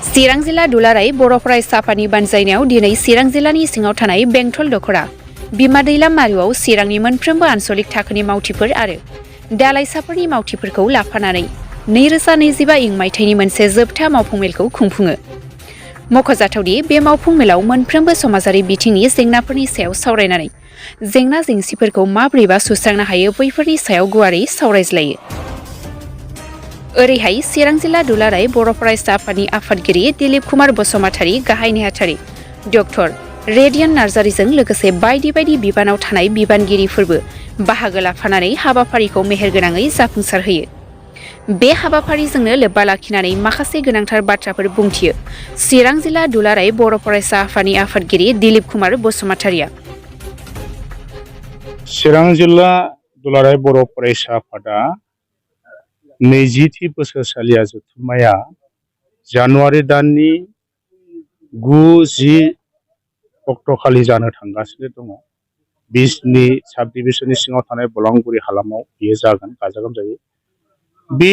चिरां जिल्ला दुलाराय बर' फरायसा आफादनि बानजायनायाव दिनै चिरां जिल्लानि सिङाव थानाय बेंटल दख'रा बिमा दैलाम मारुआव चिरांनि मोनफ्रोमबो आनसलिक थाखोनि मावथिफोर आरो दालाइसाफोरनि मावथिफोरखौ लाफानानै 2025 इं मायथाइनि मोनसे जोबथा मावफुं मेलखौ खुंफुङो। मख'जाथावदि बे मावफुं मेलाव मोनफ्रोमबो समाजारि बिथिंनि जेंनाफोरनि सायाव सावरायनानै जेंना जेंसिफोरखौ माबोरैबा सुस्रांनो हायो बैफोरनि सायाव गुवारै सावरायज्लायो। ओरैहाय चिरां जिल्ला दुलाराय बर' फरायसा आफादनि आफादगिरि दिलीप कुमार बसुमतारी गाहाय नेहाथारि डक्टर रेडियन नार्जारीजों लोगोसे बायदि बायदि बिबानाव थानाय बिबानगिरिफोरबो बाहागो लाफानानै हाबाफारिखौ मेहेरगोनाङै जाफुंसारहोयो। बे हाबाफारिजोंनो लोब्बा लाखिनानै माखासे गोनांथार बाथ्राफोर बुंथियो चिरां जिल्ला दुलाराय बर' फरायसा आफादनि आफादगिरि दिलीप कुमार बसुमतारीया। चिरां जिल्ला दुलाराय बर' फरायसा आफादा 20थि बोसोरसालिया जथुम्माया जानुवारि दाननि 9-10 अक्ट'खालि जानो थांगासिनो दङ। 20नि साब डिभिजननि सिङाव थानाय बलांगुरि हालामाव बेयो जागोन गाजा गोमजायै। बे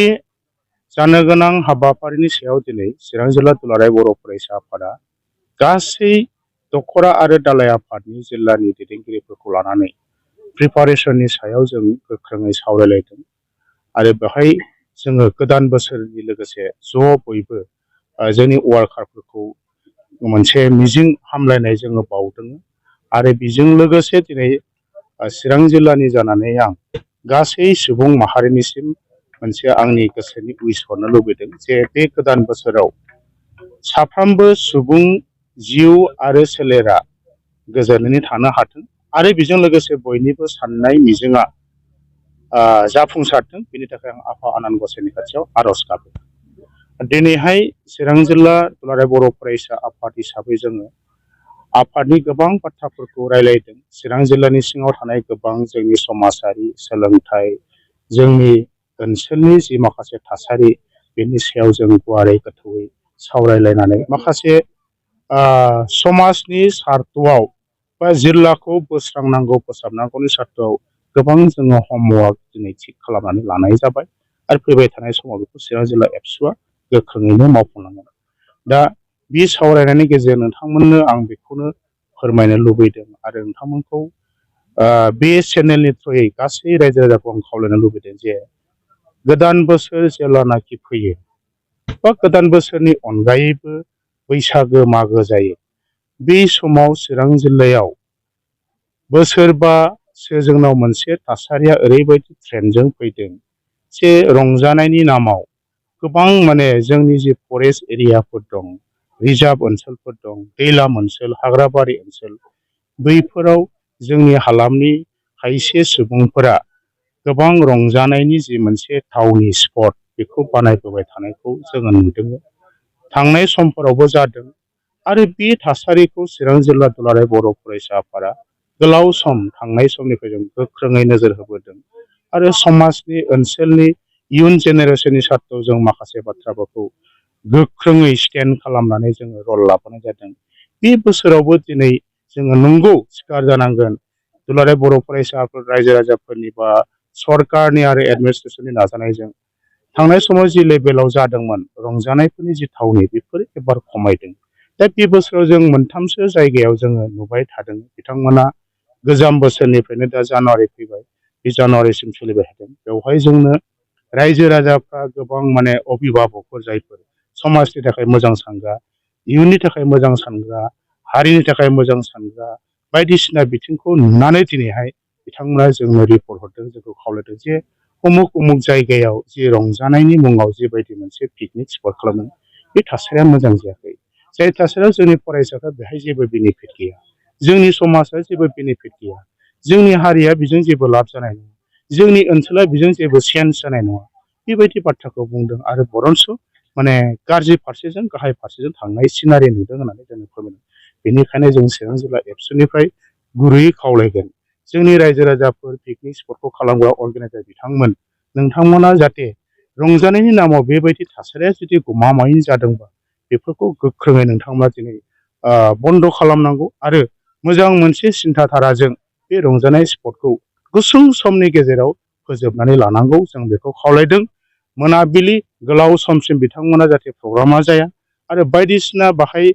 जानो गोनां हाबाफारिनि सायाव दिनै चिरां जिल्ला दुलाराय बर' फरायसा आफादा गासै दख'रा आरो दालाइ आफादनि जिल्लानि दैदेनगिरिफोरखौ लानानै प्रिपारेसननि सायाव जों गोख्रोङै सावरायलायदों आरो बेवहाय जोङो गोदान बोसोरनि लोगोसे ज' बयबो जोंनि वार्कारफोरखौ मोनसे मिजिं हामलायनाय जोङो बावदों आरो बेजों लोगोसे दिनै चिरां जिल्लानि जानानै आं गासै सुबुं माहारिनिसिम मोनसे आंनि गोसोनि उइस हरनो लुबैदों जे बे गोदान बोसोराव साफ्रोमबो सुबुं जिउ आरो सोलेरा गोजोनैनो थानो हाथों आरो बेजों लोगोसे बयनिबो साननाय मिजिंआ जाफुंसारथों। बेनि थाखाय आं आफा आनान गसाइनि खाथियाव आर'ज गाबो। दिनैहाय चिरां जिल्ला दुलाराय बर' फरायसा आफाद हिसाबै जोङो आफादनि गोबां बाथ्राफोरखौ रायलायदों। चिरां जिल्लानि सिङाव थानाय गोबां जोंनि समाजारि सोलोंथाइ जोंनि ओनसोलनि जि माखासे थासारि बेनि सायाव जों गुवारै गोथौयै सावरायलायनानै माखासे समाजनि सार्थआव बा जिल्लाखौ बोस्रांनांगौ फोसाबनांगौनि सार्थआव गोबां जोङो हमवर्क दिनै थिग खालामनानै लानाय जाबाय आरो फैबाय थानाय समाव बेखौ चिरां जिल्ला एबसुआ गोख्रोङैनो मावफुंलांगोन। दा बे सावरायनायनि गेजेरजों नोंथांमोननो आं बेखौनो फोरमायनो लुबैदों आरो नोंथांमोनखौ बे चेनेलनि थ्रुयै गासै रायजो राजाखौ आं खावलायनो लुबैदों जे गोदान बोसोर जेब्लानाखि फैयो बा गोदान बोसोरनि अनगायैबो बैसागो मागो जायो बे समाव चिरां जिल्लायाव बोसोरबासो जोंनाव मोनसे थासारिया ओरैबायदि ट्रेन्डजों फैदों जे रंजानायनि नामाव गोबां माने जोंनि जि फरेस्ट एरियाफोर दं, रिजार्भ ओनसोलफोर दं, दैलाम ओनसोल, हाग्राबारि ओनसोल बैफोराव जोंनि हालामनि खायसे सुबुंफोरा गोबां रंजानायनि जि मोनसे थावनि स्पट बेखौ बानायबोबाय थानायखौ जोङो नुदों। थांनाय समफोरावबो जादों आरो बे थासारिखौ चिरां जिल्ला दुलाराय बर' फरायसा आफादा गोलाव सम थांनाय समनिफ्राय जों गोख्रोङै नोजोर होबोदों आरो समाजनि ओनसोलनि इयुन जेनेरेसननि सार्थआव जों माखासे बाथ्राफोरखौ गोख्रोङै स्टेन्ड खालामनानै जोङो रल लाबोनाय जादों। बे बोसोरावबो दिनै जोङो नंगौ सिखार जानांगोन दुलाराय बर' फरायसाफोर रायजो राजाफोरनि बा सरकारनि आरो एडमिनिस्ट्रेसननि नाजानायजों थांनाय समाव जि लेभेलाव जादोंमोन रंजानायफोरनि जि थावनि बेफोर एबार खमायदों। दा बे बोसोराव जों मोनथामसो जायगायाव जोङो नुबाय थादों बिथांमोना गोजाम बोसोरनिफ्रायनो दा जानुवारि फैबाय बे जानुवारिसिम सोलिबाय थादों। बेवहाय जोंनो रायजो राजाफ्रा गोबां माने अभिभाबकफोर जायफोर समाजनि थाखाय मोजां सानग्रा, इयुननि थाखाय मोजां सानग्रा, हारिनि थाखाय मोजां सानग्रा बायदिसिना बिथिंखौ नुनानै दिनैहाय बिथांमोना जोंनो रिपर्ट हरदों, जोंखौ खावलायदों जे उमुक उमुक जायगायाव जि रंजानायनि मुङाव जिबायदि मोनसे पिकनिक स्पट खालामदों बे थासारिया मोजां जायाखै। जाय थासारियाव जोंनि फरायसाफ्रा बेहाय जेबो बेनिफिट गैया, जोंनि समाजा जेबो बेनिफिट गैया, जोंनि हारिया बेजों जेबो लाब जानाय नङा, जोंनि ओनसोला बेजों जेबो चेन्ज जानाय नङा बेबायदि बाथ्राखौ बुंदों आरो बरन्स माने गाज्रि फारसेजों गाहाय फारसेजों थांनाय सिनारि नुदों होननानै जों फोरमायदों। बेनिखायनो जों चिरां जिल्ला एबसुनिफ्राय गुरैयै खावलायगोन जोंनि रायजो राजाफोर पिकनिक स्पटखौ खालामग्रा अर्गेनाइजार बिथांमोन नोंथांमोना जाहाथे रंजानायनि नामाव बेबायदि थासारिया जुदि गमामायै जादोंबा बेफोरखौ गोख्रोङै नोंथांमोना दिनै बन्द' खालामनांगौ आरो मोजां मोनसे सिन्थाधाराजों बे रंजानाय स्पटखौ गुसुं समनि गेजेराव फोजोबनानै लानांगौ जों बेखौ खावलायदों। मोनाबिलि गोलाव समसिम बिथांमोना जाहाथे प्रग्रामा जाया आरो बायदिसिना बाहाय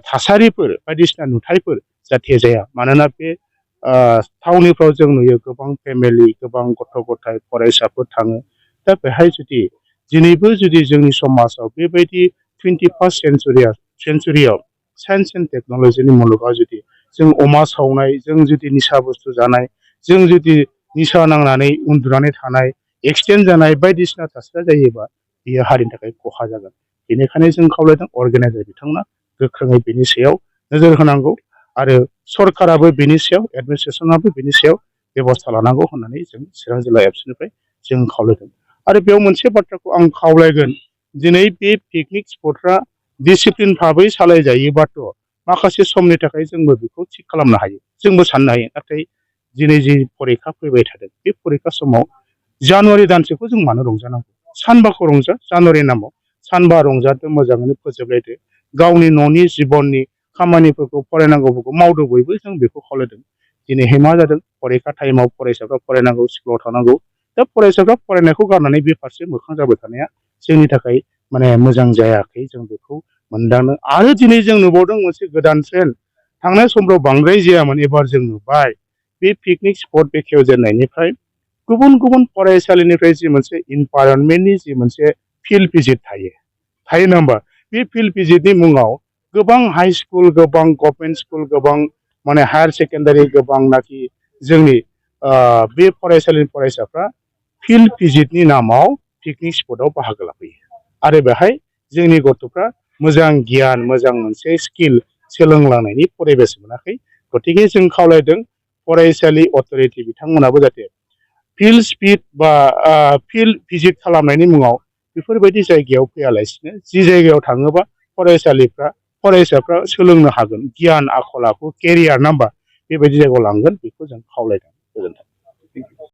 थासारिफोर बायदिसिना नुथायफोर जाथे जाया मानोना बे थावनिफ्राव जों नुयो गोबां फेमिलि गोबां गथ' गथाय फरायसाफोर थाङो दा बेहाय जुदि दिनैबो जुदि जोंनि समाजाव बेबायदि 21st सेन्चुरियाव साइन्स एन्ड टेक्न'लजिनि मुलुगाव जुदि जों अमा सावनाय जों जुदि निसा बुस्थु जानाय जों जुदि निसा नांनानै उन्दुनानै थानाय एक्सिडेन्ट जानाय बायदिसिना थासारिया जायोबा बेयो हारिनि थाखाय खहा जागोन बेनिखायनो जों खावलायदों अर्गेनाइजार बिथांमोना गोख्रोङै बेनि सायाव नोजोर होनांगौ आरो सरकाराबो बेनि सायाव एडमिनिस्ट्रेसनाबो बेनि सायाव बेबस्था लानांगौ होननानै जों चिरां जिल्ला एबसुनिफ्राय जों खावलायदों आरो बेयाव मोनसे बाथ्राखौ आं खावलायगोन दिनै बे पिकनिक स्पटफ्रा डिसिप्लिन भाबै सालायजायोबाथ' माखासे समनि थाखाय जोंबो बेखौ थिग खालामनो हायो जोंबो साननो हायो नाथाय दिनै जि फरिखा फैबाय थादों बे फरिखा समाव जानुवारि दानसेखौ जों मानो रंजानांगौ सानबाखौ रंजा जानुवारि नामाव सानबा रंजादो मोजाङैनो फोजोबलायदो गावनि न'नि जिबननि खामानिफोरखौ फरायनांगौफोरखौ मावदो बयबो जों बेखौ खावलायदों दिनैहाय मा जादों फरिखा टाइमाव फरायसाफ्रा फरायनांगौ स्कुलाव थानांगौ दा फरायसाफ्रा फरायनायखौ गारनानै बे फारसे मोखां जाबाय थानाया जोंनि थाखाय माने मोजां जायाखै जों बेखौ मोनदांनो आरो दिनै जों नुबावदों मोनसे गोदान ट्रेन्ड थांनाय समफ्राव बांद्राय जायामोन एबार जों नुबाय बे पिकनिक स्पट बेखेवजेननायनिफ्राय गुबुन गुबुन फरायसालिनिफ्राय जि मोनसे इनभाइरनमेन्टनि जि मोनसे फिल्ड भिजिट थायो नङा होमबा बे फिल्ड भिजिटनि मुङाव गोबां हाई स्कुल गोबां गभर्नमेन्ट स्कुल गोबां माने हायार सेकेन्डारि गोबांनाखि जोंनि बे फरायसालिनि फरायसाफ्रा फिल्ड भिजिटनि नामाव पिकनिक स्पटआव बाहागो लाफैयो आरो बेहाय जोंनि गथ'फ्रा मोजां गियान मोजां मोनसे स्किल सोलोंलांनायनि परिबेस मोनाखै गतिके जों खावलायदों फरायसालि अथ'रिटि बिथांमोनाबो जाहाथे फिल्ड स्पिड बा फिल्ड भिजिट खालामनायनि मुङाव बेफोरबायदि जायगायाव फैयालासिनो जि जायगायाव थाङोबा फरायसाफ्रा सोलोंनो हागोन गियान आखल आखु केरियार नाम्बार बेबायदि जायगायाव लांगोन बेखौ जों खावलायदों गोजोन्थों।